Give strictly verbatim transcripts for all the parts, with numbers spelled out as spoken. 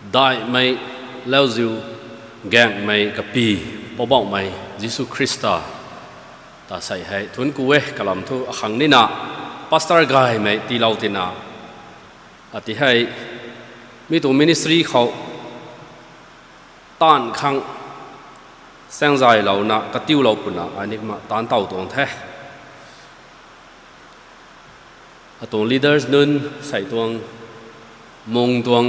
Daihmei, lauziu, gaengmei kapy, Poubauhmei Jisu Khrista ta sei hei thuanc ku e. Kalam thu akhang nina pastor gaymei tiilou tina, ati hei mi tuang ministry khou taanv khang saengzaylouna katiulou puna ai ni kumna taanc tow tuang the. Atuang leaders nunc sei tuang mung tuang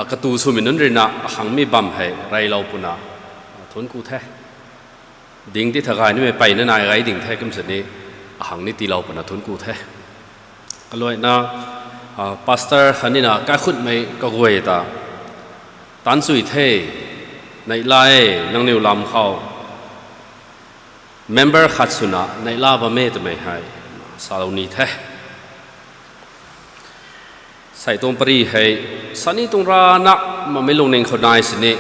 katu swmei nunc ruina akhang mi bam hei reylou puna thuanc ku the. Ding ti tha gay nimei peyna nai gay ding the kum sini akhang ni tiilou puna thuanc ku the. Kaluaina pastor khatnina kaikhunmei kaguay ta taanc chui the. Neihla e, nangniw lam khou member khat swna neihla bam e twmei hei salou ni the. Sei tuang pary hei sani tuang rana mamei lungning khou nai sini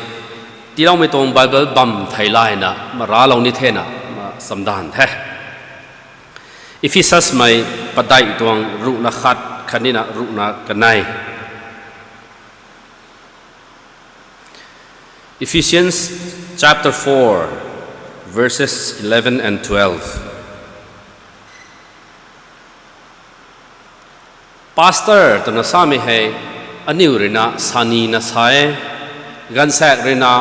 tiiloumei tuang Bible bam theilayna maralou ni thena chamdanv the. Ephesusmei padeih tuang ruhna khat khatnina ruhna kanei. Ephesians chapter four, verses eleven and twelve. Pastor twna samei hei aniu ruina sanina sa e, gaanvsaekc ruina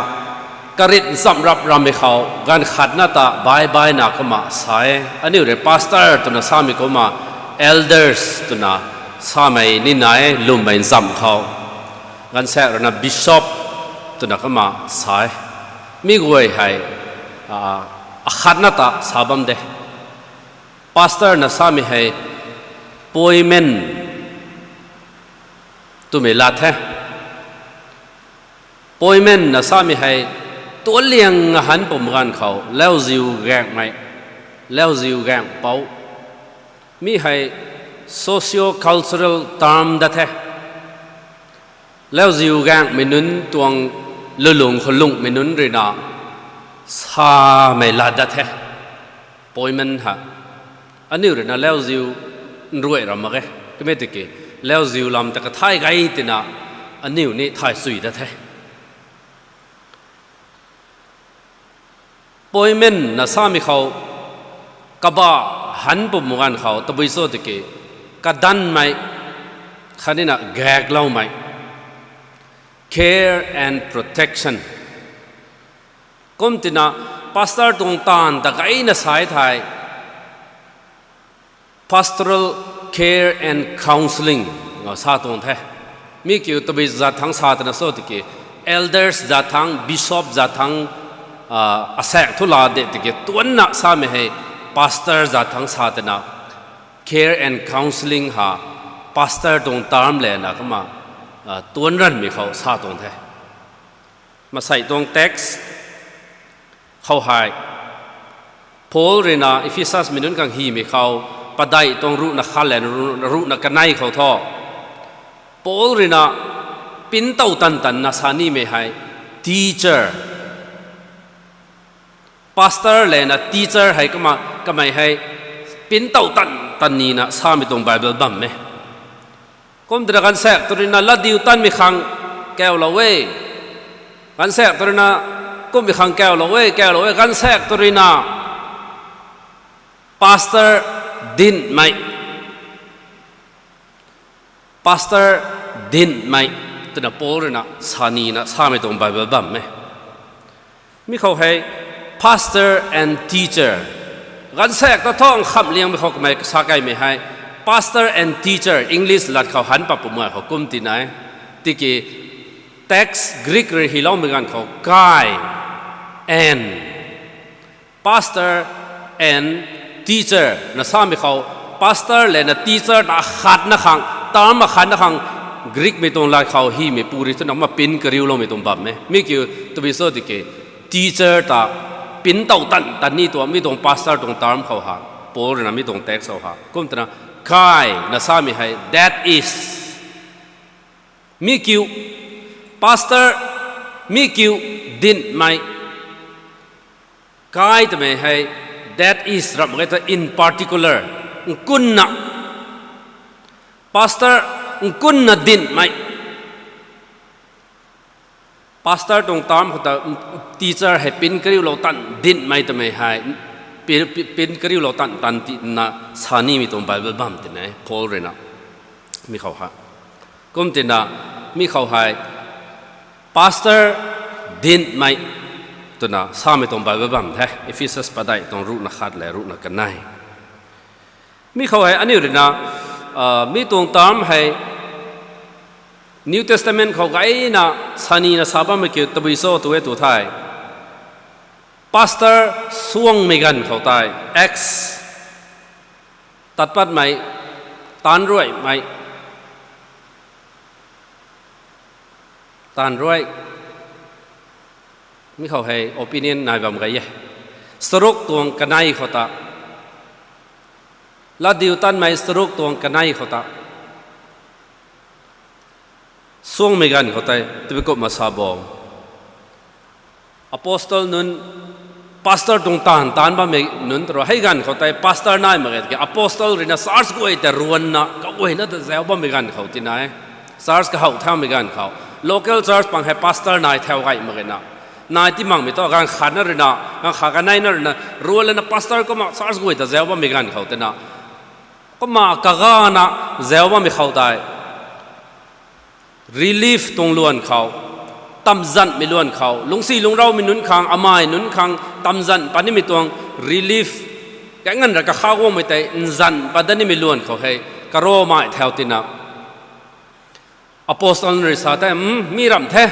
karit nchamh rap rammei khou ganv khatna ta bai baina kumna sa e. Aniu rui pastor twna samei kumna elders twna samei ni nai e, lwmmei nchamh khou. Gaanvsaekc ruina bishop twna kumna sa e. Mi guay hei akhatna ta sa bam de. Pastor na samei hei poimen twmei lat the. Poimen na samei hei tuanliang a han pum ganv khou lauziu gaengmei, lauziu gaengpou. Mi hei socio-cultural term dat the. Lauziu gaengmei nunc tuang lulung khou lunghmei nunc ruina samei lat dat the. Poimen ha. Aniu ruina lauziu nruai ra mak ge. Kumna tiki lauziu lam ta kathay gay tina aniu ni thay chui dat the. Poimen na samei khou kaba han pum ganv khou tabui cho tiki kadanmei khatnina gaekloumei, care and protection. Kum tina pastor tuang taanv ta gayna sa e thei pastoral care and counselling na sa tuang the. Mi kiu tabui zat thangc sa tina cho tiki elders zat thangc, bishop zat thangc, asaekc thu la de tiki tuanna samei hei pastor zat thangc sa tina care and counselling ha pastor tuang term lana kumna tuan ranmei khou sa tuang the. Masei tuang text khou hei Paul ruina Ephesusmei nunc khang hymei khou padeih tuang ruhna khat lana ruhna kanei khou thu Paul ruina pintow tan tanna sa nimei hei teacher, pastor lana teacher hei kumna kamei hei pintow tan tan nina samei tuang Bible bam e. Kum tina gaanvsaekc tw ruina latdiutatmei khang kaulou e. Gaanvsaekc tw ruina kummei khang kaulou e, kaulou e. Gaanvsaekc tw ruina pastor dinhmei, pastor dinhmei twna Paul ruina sa nina samei tuang Bible bam e. Mi khou hei pastor and teacher, gaanvsaekc ta thu nkhamhliangmei khou kamei sa kaimei hei pastor and teacher, English lat khou han pat pumei khou kum tina e. Tiki text Greek rui hyloumei ganv khou kai, and, pastor and teacher na samei khou pastor lana teacher ta akhatna khang, term akhatna khang Greekmei tuang lat khou hymeipu rui twna kumna pin kariuloumei tuang bam e. Mi kiu tabui cho tiki teacher ta pintow tan tan ni tuang mi tuang pastor tuang term khou ha, Paul ruina mi tuang text khou ha kum twna kai na samei hei that is. Mi kiu pastor, mi kiu dinhmei. Kai twmei hei that is ramh mak ge ta in particular, nkunna. Pastor nkunna dinhmei. Pastor tuang term khou ta teacher hei pin kariulou tan dinmei twmei hei, pin kariulou tan tan tina sa nimei tuang Bible bam tina Paul ruina. Mi khou hei, kum tina, mi khou hei pastor dinmei twna samei tuang Bible bam the, Ephesus padeih tuang ruhna khat le ruhna kanei. Mi khou hei aniu ruina mi tuang term hei New Testament khou gayna sanina sa bammei kiu tabui cho tu e tu thei, pastor suangmei ganv khou tei, Acts, tatpatmei, taanv ruaimei, taanv ruai, mi khou hei opinion nai bam gay e. Charuk tuang kanei khou ta, Latdiutatmei charuk tuang kanei khou ta, suangmei ganv khou tei tabui kumna sa bo, apostle nunc, pastor tuang taanv taanc bammei nunc tw ru hei ganv khou tei pastor nai mak ge tiki apostle ruina church guay tei ruanna kaguayna ta zauc bammei ganv khou tina e. Church kahow thaumei ganv khou, local church pang hei pastor nai thau gay mak gena, nai ti makmei thu ganv khatna ruina, ganv khat kaneina ruina ruan lana pastor kumna church guay ta zauc bammei ganv khou tina, kumna kagana zauc bammei khou tei relief tuang luan khou, tamzanhmei luan khou, lungcsi lungcraumei nunc khang, amai nunc khang tamzanh pat nimei tuang relief, kainganv ra kakha guangmei tei nzanh pat dat nimei luan khou hei karamei thau tina, apostle rui sa the, mi ramh the,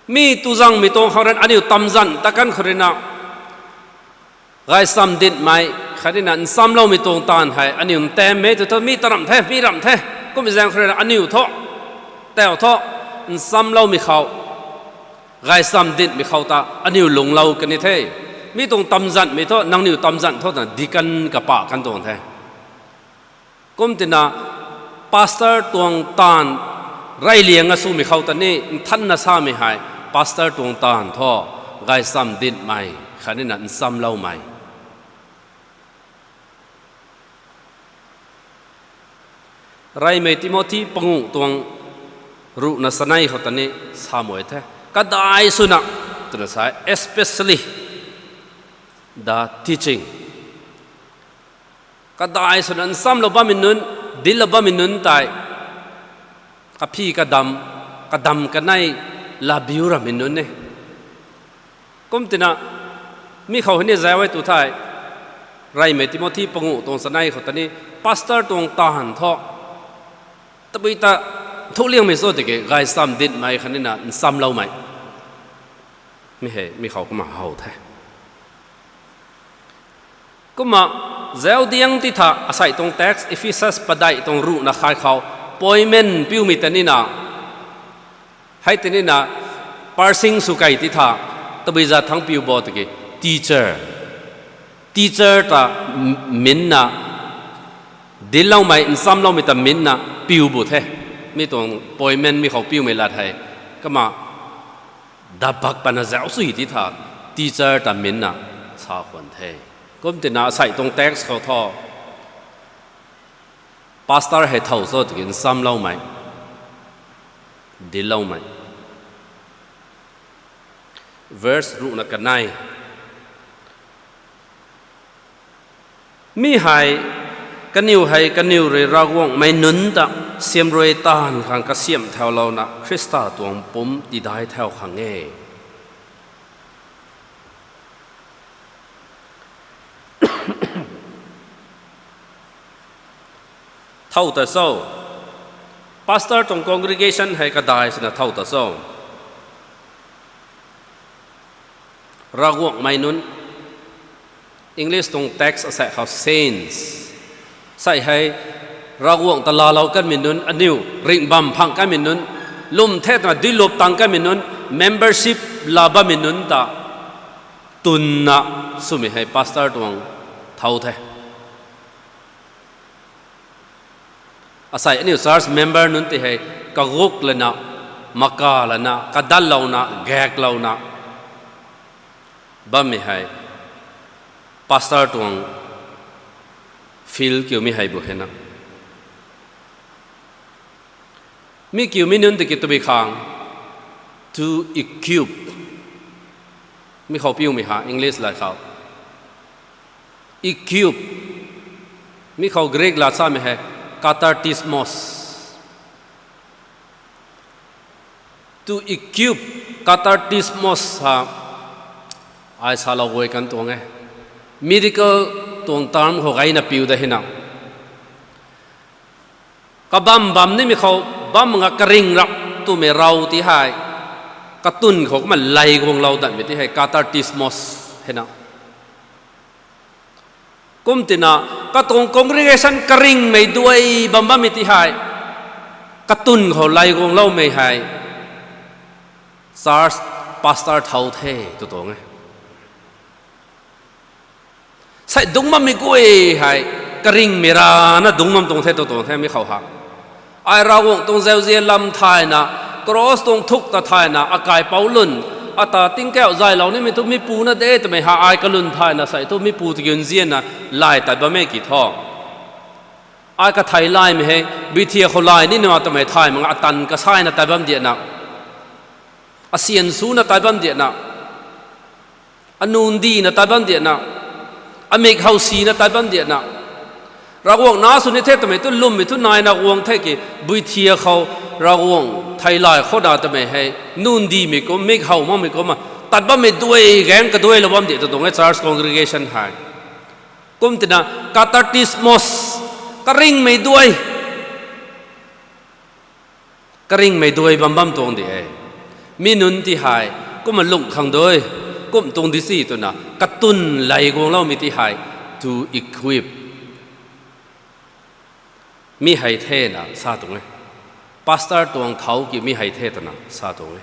mi tuzangmei tuang khang rui aniu tamzanh ta kan khou ruina gaychamv dinhmei khatnina nchamloumei tuang taanv hei aniu ntammei tu thu mi ta ramh the, mi ramh the. Kummei zaeng khou ruina aniu thu, tau thu, nchamloumei khou, gaychamv dinhmei khou ta aniu lungclou kan the. Mi tuang tamzanhmei thu nangniw tamzanh thu twna deacon kapa kan tuang the. Kum tina, pastor tuang taanv reyliang a swmei khou ta ni nthanna samei hei, pastor tuang taanv thu gaychamv dinhmei khatnina nchamloumei. Reymei Timothy panguh tuang ruhna chanei khou ta ni sa mak e the. Kadai swna twna sa e, especially the teaching. Kadai swna nchamlou bammei nunc, dinclou bammei nunc tei kaphi kadam, kadam kanei labiu ramei nunc e. Kum tina, mi khou hei ni zauc e tu thei, Reymei Timothy panguh tuang chanei khou ta ni, pastor tuang taanv thu tabui ta nthuliangmei cho tiki gaychamv dinhmei khatnina nchamloumei. Mi hei mi khou kumna how the. Kumna zauc diang ti tha, asei tuang text Ephesus padeih tuang ruhna khat khou, poimen piumei ta nina, hei ta nina, parsing sw kei ti tha, tabui zat thangc piu bo tiki, teacher. Teacher ta minna, dincloumei, nchamloumei ta minna piu bu the. Mi tuang poimen mi khou piumei lat hei, kumna dabak pana zauc sui ti tha, teacher ta minna sa khwan the. Kum tina asei tuang text khou thu, pastor hei thow cho tiki nchamloumei, dincloumei. Verse ruhna kanei. Mi hei, kaniw hei kaniw rui Ravguangc mei nunc ta siamruai taanv khang kasiamh thaulouna Khrista tuang pumc tidai thau khang e. Thow ta cho? Pastor tuang congregation hei kadai swna thow ta cho? Ravguangc mei nunc, English tuang text asei khou saints. Sei hei Ravguangc ta laalou kanmei nunc, aniu ringh bam phang kanmei nunc, lwm the twna duilup tang kanmei nunc, membership laa bammei nunc ta tunna swmei hei pastor tuang thow the. Asei aniu church member nunc ti hei kaguk lana, maka lana, kadatlouna, gaklouna bammei hei pastor tuang field kiu mi hei bu hena. Mi kiu mi nunc tiki tabui khang, To equip. Mi khou piumei ha English la khou. Equip. Mi khou Greek la samei hei katartismos. To equip, katartismos ha. Ai salou guay kan tuang e. Medical tuang term khou gayna piu da hina. Kabam bam nimei khou bam nga karing rap twmei rau ti hei. Katun khou kumna lay guanglou datmei ti hei katartismos hena. Kum tina, katuang congregation karingmei duai bam bammei ti hei. Katun khou lay guangloumei hei. Church pastor thau the tw tuang e. Sei dungc bammei guay hei, karingmei rana dungc bam tuang the tw tuang the mi khou ha. Ai Ravguangc tuang zauzian lam thayna, cross tuang thuk ta thayna, akaipouc lun, ata tingkauh zaylou nimei thu mipu na de twmei ha ai kalun thayna sei thu mipu tiki nzianna lay tat bam e ki thu. Ai kathei laymei hei, buithiak khou lay ni na twmei thay mak nga atan kasaina tat bam diana. Asian suna tat bam diana. Anun dina tat bam diana. Amik howsina tat bam diana. Ravguangc na sw ni the twmei tu lwmmei thu naina guang the ki, buithiak khou Ravguangc theilay khou na twmei hei, nun dimei kum, mik how makmei kum, tat bammei duai gaeng kaduailou bam di tw tuang e church congregation hei. Kum tina katartismos, karingmei duai. Karingmei duai bam bam tuang di e. Mi nunc ti hei, kumna lungh khang dui, kum tuang di si twna, katun lay guangloumei ti hei, to equip. Mi hei thena sa tuang e. Pastor tuang thau ki mi hei the twna sa tuang e.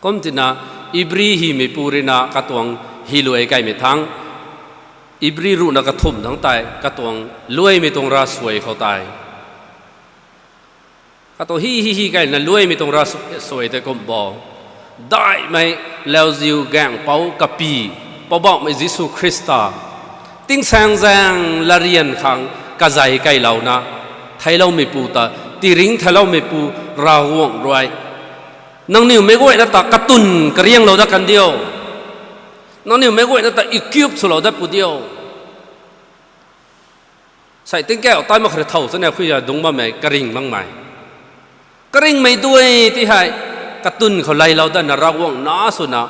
Kum tina, Ibri hymeipu ruina katuang hyluai kaimei thang, Ibri ruhna kathumh thang tei, katuang luaimei tuang ravsuai khou tei. Katuang hi hi hi kaina luaimei tuang ravsuai tei kum bo. Daihmei lauziu gaengpouc kapy, Poubauhmei Jisu Khrista, tingsaengzaeng latryan khang kazei kailouna, theiloumeipu ta, tiringc theiloumeipu Ravguangc rui. Nangniw meic guayna ta katun karianglou dat kan diu. Nangniw meic guayna ta equip swlou dat pu diu. Sei tingkauh tai mak khare thow chana khuiya dungc bammei karing makmei. Karingmei duai ti hei, katun khou leylou datna Ravguangc na swna,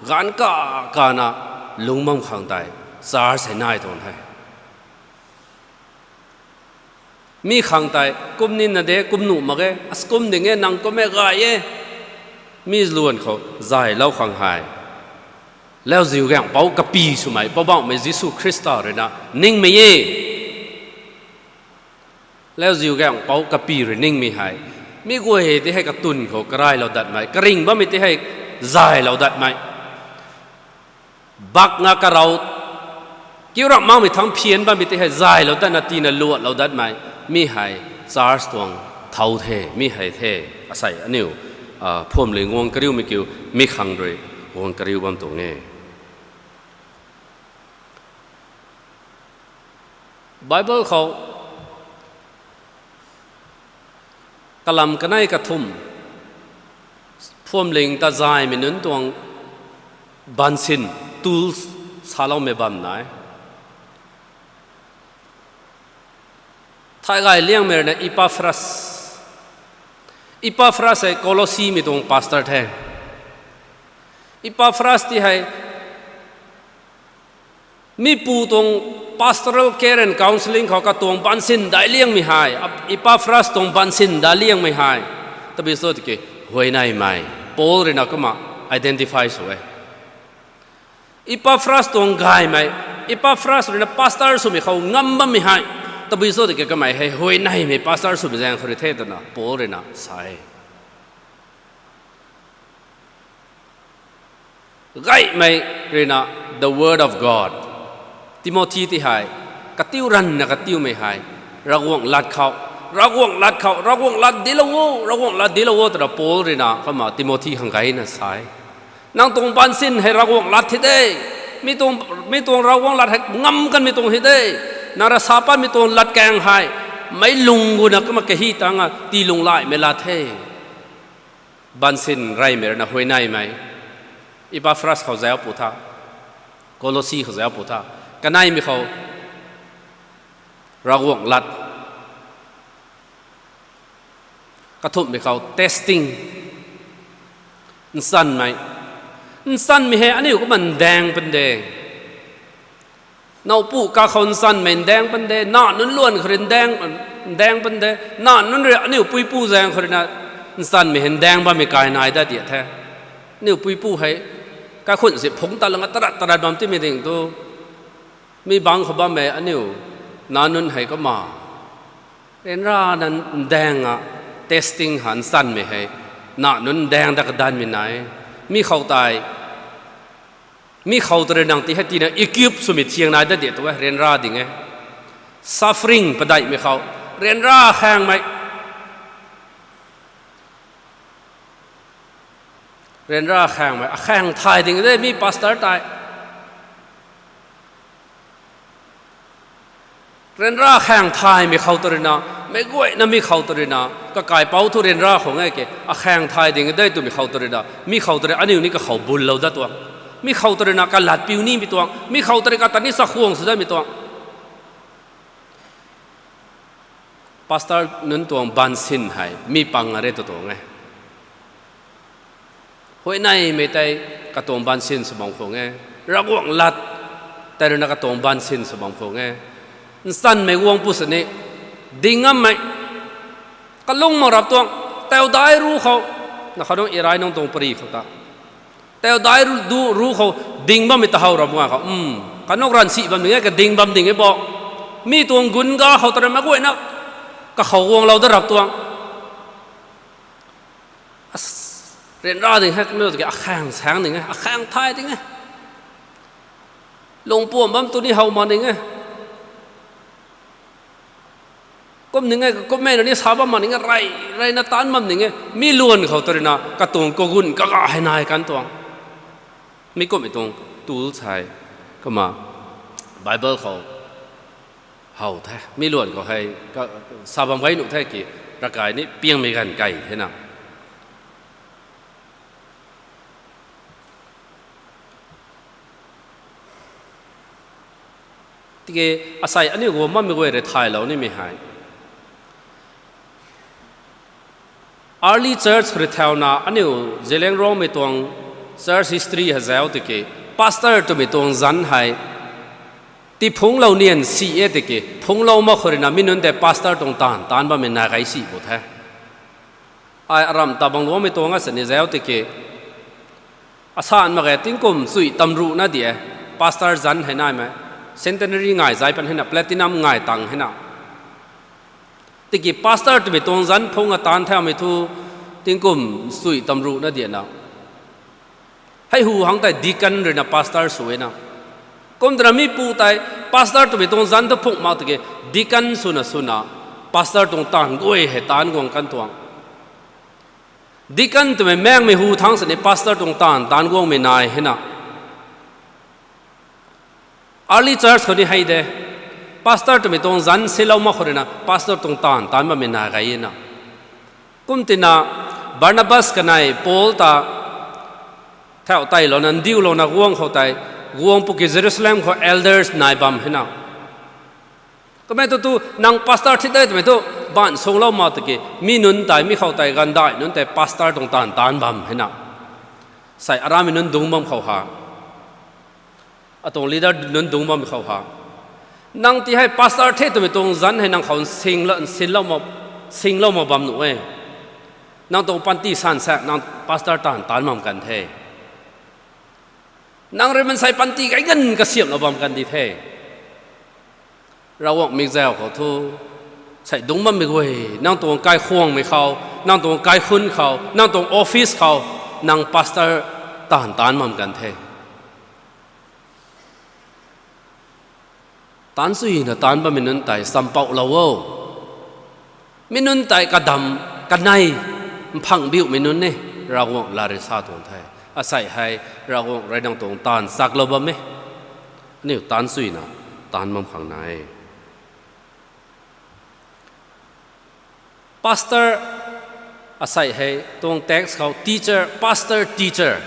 gaanv ka, kana, lungc bam khang tei, church hei nai tuang the. Mi khang tei, kum nina de, kum nuh mak ge, as kum ding e, nang kum e gay e. Mi luan khou zaylou khang hei. Lauziu gaengpouc kapy swmei, Poubauhmei Jisu Khrista ruina ningmei e. Lauziu gaengpouc kapy rui ningmei hei. Mi guay ti hei katun khou karaylou datmei, karing bammei ti hei zaylou datmei. Bak nga karou, kiu ramh makmei thangc phian bammei ti hei zaylou datna tina luatlou datmei. Mi hei church tuang thau the, mi hei the, asei aniu, phuamling guang kariumei kiu, mi khang rui guang kariu bam tuang e. Bible khou kalam kanei kathumh, phuamling ta zaymei nunc tuang bansin, tools, saloumei bam nai. Thay gay liangmei rui na Epaphras. Epaphras hei Colossae mei tuang pastor the. Epaphras ti hei mipu tuang pastoral care and counselling khou katuang bansin daic liangmei hei, Epaphras tuang bansin daic liangmei hei. Tabui cho tiki, huayneymei. Paul ruina kumna identify sw e. Epaphras tuang gaymei, Epaphras ruina pastor swmei khou ngam bammei hei. Tabui cho tiki kamei hei huayneymei pastor swmei zaeng khou rui the twna Paul ruina sa e. Gaymei ruina the word of God. Timothy ti hei, katiu ranvna katiumei hei, Ravguangc lat khou, Ravguangc lat khou, Ravguangc lat dilou o, Ravguangc lat dilou o twna Paul ruina kumna Timothy khang gayna sa e. Nang tuang bansin hei Ravguangc lat thi de. Mi tuang, mi tuang Ravguangc lat hei ngam kanmei tuang hi de. Nang rui sa patmei tuang latkaeng hei Meic lung guna kumna kahi tangc a tii lunghlaimei lat the. Baansin reymei rui na huayneymei Epaphras khou zauc pu tha, Kolosi khou zauc pu tha, kaneimei khou Ravguangc lat, kathumhmei khou testing, nchanmei, nchanmei hei aniu kumna ndaeng pan de. Nowpu kakhou nchanmei ndaeng pan de, na nunc luan khou rui ndaeng, ndaeng pan de, na nunc rui aniu puipu zaeng khou rui na nchanmei hei ndaeng bammei kai nai dat diak the. Aniu puipu hei kaikhunc si phungc ta lana tarat tarat bam timei ding tu, mi bangc khou bammei aniu na nunc hei kumna ryanra na ndaeng a testing ha nchanmei hei, na nunc ndaeng dat kadanmei nai. Mi khou tei, mi khou ta rui nang ti hei tina equip swmei thiang nai dat diak tu e, ryanra ding e. Suffering padeihmei khou, ryanra khaengmei, ryanra khaengmei, akhaeng thay ding de mi pastor tei. Ryanra khaeng thaymei khou ta rui na, meic guayna mi khou ta rui na, kakaipouc thu ryanra khou nge ke, akhaeng thay ding de twmei khou ta rui na, mi khou ta rui aniu ni kakhou bullou dat tuang. Mi khou ta rui na kalat piu nimei tuang, mi khou ta rui kata ni chakhwang sw datmei tuang. Pastor nunc tuang baansin hei mi pang a re tu tuang e. Huayneymei tei katuang baansin sw bam khang e. Ravguangc lat tei rui na katuang baansin sw bam khang e. Nchanmei guang pu sini, ding ngammei, kalung mak rap tuang, taudai ru khou, na khou nung irai nung tuang pari khou ta, taudai ru, du, ru khou ding bammei ta how rap nga khou, um, kanuk ranv si bam ding e, kading bam ding e bo. Mi tuang gunc ga khou ta rui meic guayna kakhou guanglou dat rap tuang. Ryanra ding he, kaniw tiki akhaeng saeng ding e, akhaeng thay ding e. Lungpuam bam tu ni how mak ding e. Kum ning e, kummei na ni sa bam mak ning e, rey, reyna taanc bam ning e. Mi luan khou ta rui na katuang kagun kaga hei nai kan tuang. Mi kummei tuang tool thei, kumna Bible khou how the. Mi luan khou hei sa bam gay nuh the ki, ravkai ni piangmei ganv key the na. Tiki asei aniu guang bammei guay rui thaylou nimei hei, early church khou rui thauna aniu Zeliangrongmei tuang church history hei zauc tiki, pastor twmei tuang zanc hei tiphungclou nian si e tiki, phungclou mak khou rui na mi nunc tei pastor tuang taanv taanc bammei nai gay si bu the. Ai aram ta bangluangmei tuang a sini zauc tiki, asan mak ge tingkum chui tamruhna di e, pastor zanc hei naimei, centenary ngai zay pan hei na, platinum ngai tang hei na. Tiki pastor twmei tuang zanc phungc a taanc thaumei thu, tingkum chui tamruhna di na. Hei hu hang tei deacon rui na pastor sw e na. Kum twna mi pu tei pastor twmei tuang zanc thu phungc mak tiki, deacon swna swna, pastor tuang taanv guay hei taanc guang kan tuang. Deacon twmei maengmei hu thangc sini pastor tuang taanv taanc guangmei nai hei na. Early church khou ni hei de, pastor twmei tuang zanc silou mak khou rui na pastor tuang taanv taanc bammei nai gay e na. Kum tina Barnabas kanei Paul ta thau teilouna ndiulouna guang khou tei, guang pu ki Jerusalem khou elders nai bam hei na. Kummei tu tu nang pastor thi de twmei thu, baanv sunglou mak tiki, mi nunc tei, mi khou tei, ganvdaih nunc tei pastor tuang taanv taanc bam hei na. Sei aramei nunc dungc bam khou ha, atuang leader nunc dungc bam khou ha, nang ti hei pastor the twmei tuang zanc hei nang khou nsinglou, nsinglou mak, singlou mak bam nuh e. Nang tuang panty sansaek nang pastor taanv taanc bam kan the. Nang rui mansei panty gay ganv kasiamhlou bam kan di the. Ravguangc mikzau khou thu, sei dungc bammei guay, nang tuang kaikhwangmei khou, nang tuang kaikhun khou, nang tuang office khou, nang pastor taanv taanc bam kan the. Taanc chuyna taanc bammei nunc tei champouhlou o. Mi nunc tei kadam, kanei, mphang biuhmei nunc e, Ravguangc lat rui sa tuang the. Asei hei Ravguangc rui nang tuang taanv chaklou bam e. Aniu taanc chuyna taanc bam khang nai e. Pastor asei hei tuang text khou teacher, pastor, teacher.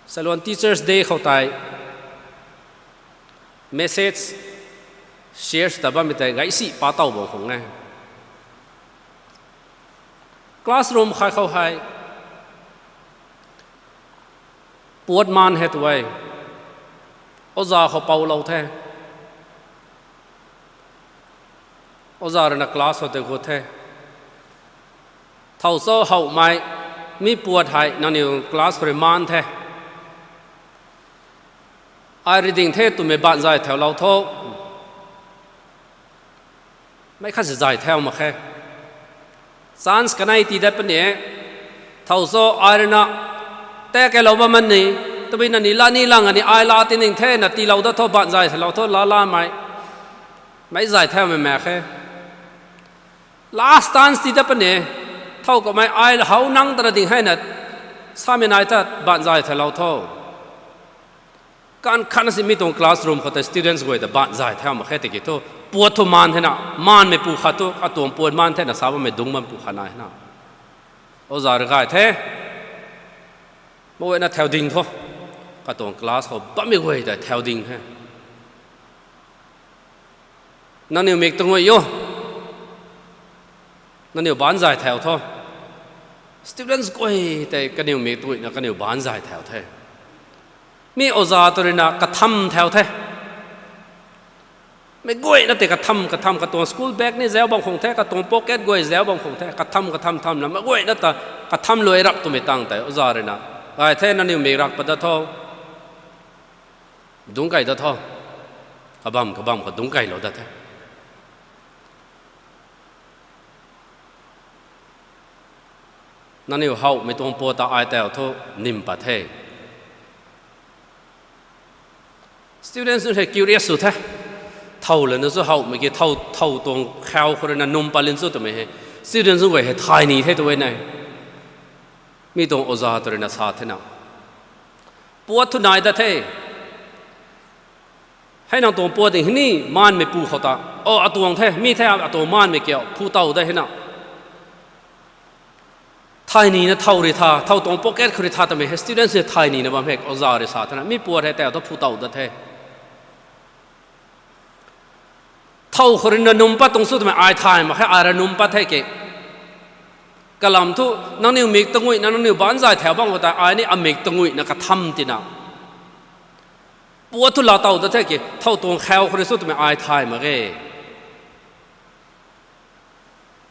Salon Teachers Day khou tei message share ta bammei tei gaisi pa tow bam khang e. Classroom khai khou hei puat maan hei tu e. Oza khou poulou the. Oza rui na class khou tei gut the. Thow cho howmei, mi puat hei nangniw class khou rui maan the. Ai reading the twmei baanc zay thaulou tho. Mei khat si zay thau mak khe. Chance kanei tii dat puni e. Thow cho ai rui na ta kailou bam man ni, tabui na ni la ni lang a ni ai la tining the na tiilou dat tho, baanc zay thaulou tho, la lamei. Mei zay thaumei mak khe. Last chance tii dat puni e. Thow kamei ai how nang tana ding hei na samei nai ta baanc zay thaulou tho. Kan khatna si mi tuang classroom khou tei students guay ta baanc zay thau mak khe tiki thu, puat thu maan thena, maanmei pu khat thu atuang puat maan thena sa bammei dungc bam pu khat nai na. Oza rui gay the. Meic guayna thau ding tho. Katuang class khou bammei guay tei thau ding the. Nangniw mik tangui o. Nangniw baanc zay thau tho. Students guay tei kaniw mik tangui na kaniw baanc zay thau the. Mi oza tu rui na katham thau the. Meic guayna tei katham katham, katuang school bag ni zau bam khang the, katuang pocket guay zau bam khang the, katham katham tham na meic guayna ta katham luai rap twmei tang tei oza rui na gay the, nangniw mik rak pat dat tho. Dungc kai dat tho. Kabam kabam khou dungc kailou dat the. Nangniw howmei tuang puat ta ai tau thu nim pat the. Students nunc hei curious sw the. Thow lana chu howmei ki thow, thow tuang khau khou rui na num pat lin chu twmei hei students nunc guay hei thay ni the tu e na. Mi tuang oza tu rui na sa thena, puat thu nai dat the. Hei nang tuang puat ding hei ni maanmei pu khou ta, o atuang the, mi the atuang maanmei kiu phu tow dat hei na. Thay nina thow rui tha, thow tuang pocket khou rui tha twmei hei students hei thay nina bam hei oza rui sa thena, mi puat hei tau thu phu tow dat the. Thow khou rui na num pat tuang chu twmei ai thay mak khe, ai ra num pat the ke. Kalam thu nangniw mik tangui na nangniw baanc zay thau bam khou ta ai ni amik tangui na katham tina, puat thu laa tow dat the ke, thow tuang khau khou rui chu twmei ai thay mak ge.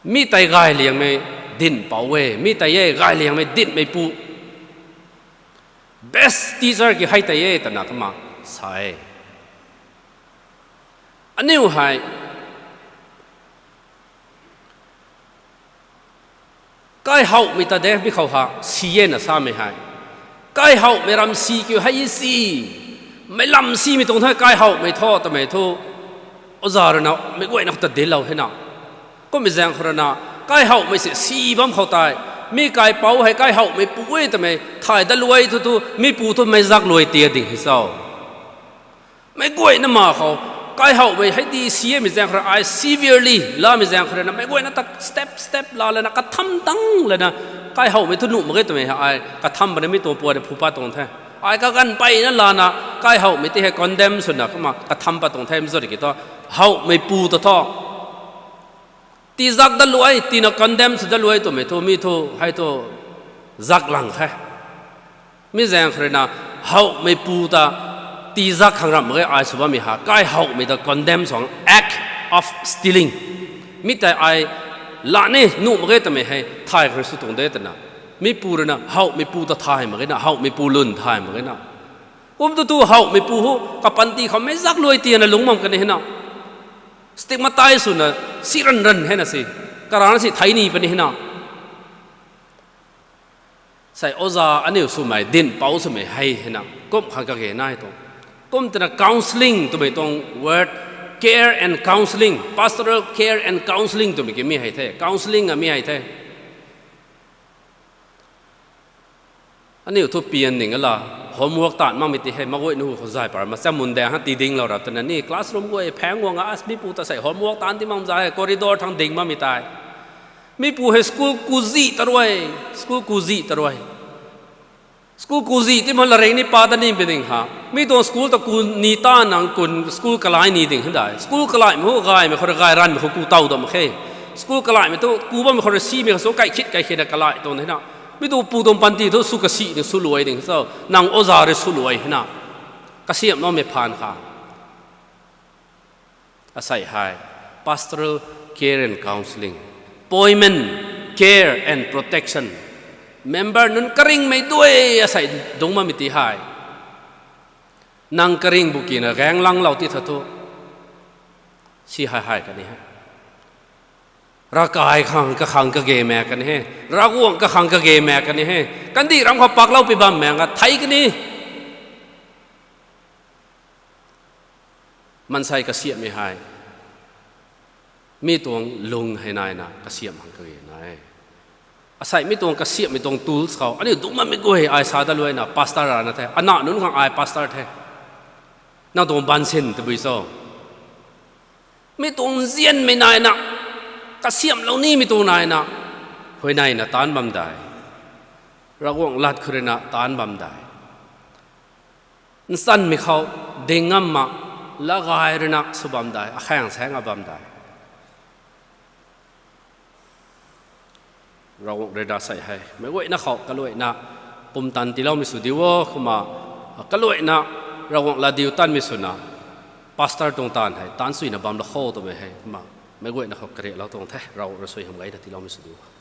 Mi tei gayliangmei dinhpouc e, mi tei e gayliangmei dinhmei pu. Best teacher ki hei tei e twna kumna sa e. Aniu hei kaihoumei ta de mi khou ha si e na samei hei, kaihoumei ram si kiu hei si, meic lam simei tuang the kaihoumei thu twmei thu oza rui na meic guayna khou ta dinclou hei na. Kummei zaeng khou rui na kaihoumei si si bam khou tei, mi kaipouc hei kaihoumei pu e twmei thay dat luai thu thu mi pu thu meic zak luai tia ding hei cho. Meic guayna ma khou kaihoumei hei di si e mei zaeng khou rui ai severely lamei zaeng khou rui na meic guayna ta step step laa lana katham tang lana kaihoumei thu nuh mak ge twmei hei ai katham pana mi tuang puat rui phu pat tuang the. Ai kaganv peyna lana kaihoumei ti hei condemn swna kumna katham pat tuang the mei zat ki thu, houmei pu ta thu tizak dat luai, tina condemn sw dat luai twmei thu mi thu hei thu zak lang khe. Mi zaeng khou rui na houmei pu ta tizak khang ramh mak ge ai sw bammei ha, kaihoumei ta condemn sw, act of stealing. Mi tei ai laa ni nuh mak ge twmei hei thay khou rui sw tuang de twna, mi pu rui na houmei pu ta thay mak ge na, houmei pu lwn thay mak ge na. Kum tu tu houmei pu hu kapanty khou meic zak luai tiana lungc bam kan hei na, stigmatize swna si ran ran hei na si, karana si thei ni puni hei na. Sei oza aniu swmei dinhpouc swmei hei hei na kum khang kage nai tuang. Kum twna counselling twmei tuang word, care and counselling, pastoral care and counselling twmei ki mi hei the, counselling a mi hei the. Aniu thu pian ning ala, homework taanv makmei ti hei, maguayna hu khou zay par, macham mun daeng ha ti dinglou rap twna ni, classroom guay phaeng guang a, mipu ta sei homework taanv ti mak za hei, corridor thang ding makmei tei. Mipu hei school kuzih ta rui, school kuzih ta rui. School kuzih ti ma laring ni pa ta ni pi ding ha. Mi tuang school ta ku ni ta nang kun school kalai ni ding hei dai. School kalaimei hu gaymei khou rui gay ranmei khou ku taw dam khe. School kalaimei tu ku bammei khou rui simei khou su kai khit kai khit na kalai tuang hei na. Mi tu pu tuang panty thu sw kasi ding, sw luai ding so. Nang oza rui sw luai hei na. Kasiamhloumei phaan kha. Asei hei, pastoral care and counselling, appointment, care and protection. Member nunc karingmei dui asei dungc bammei ti hei. Nang karing bu kina gaenglanglou ti tha thu, si hei hei kan e. Ravkai khang kakhang kage mak kan e. Ravguangc kakhang kage mak kan e. Kandih ram khou paklou pi bam mak a thei kan e. Maansei kasiamhmei hei, mi tuang lung hei naina kasiamh hang kage na e. Asei mi tuang kasiamhmei tuang tools khou aniu dungc bammei guay ai sa dat luaina pastor rana the. Ana nunc khang ai pastor the. Nang tuang bansin tabui cho? Mi tuang nzianmei naina, kasiamhlou nimei tuang naina, huayneina taanc bam dai. Ravguangc lat khou ruina taanc bam dai. Nchanmei khou ding ngam mak, lagay ruina sw bam dai, akhaeng saeng a bam dai. Ravguangc rui da sei hei meic guayna khou kaluaina pumtan tiiloumei sw diu o, kumna kaluaina Ravguangc latdiutatmei swna pastor tuang taanv hei taanc suina bam la kho twmei hei kumna meic guayna khou kariaklou tuang the. Ravguangc rui suaihiam gayna tiiloumei sw diu o.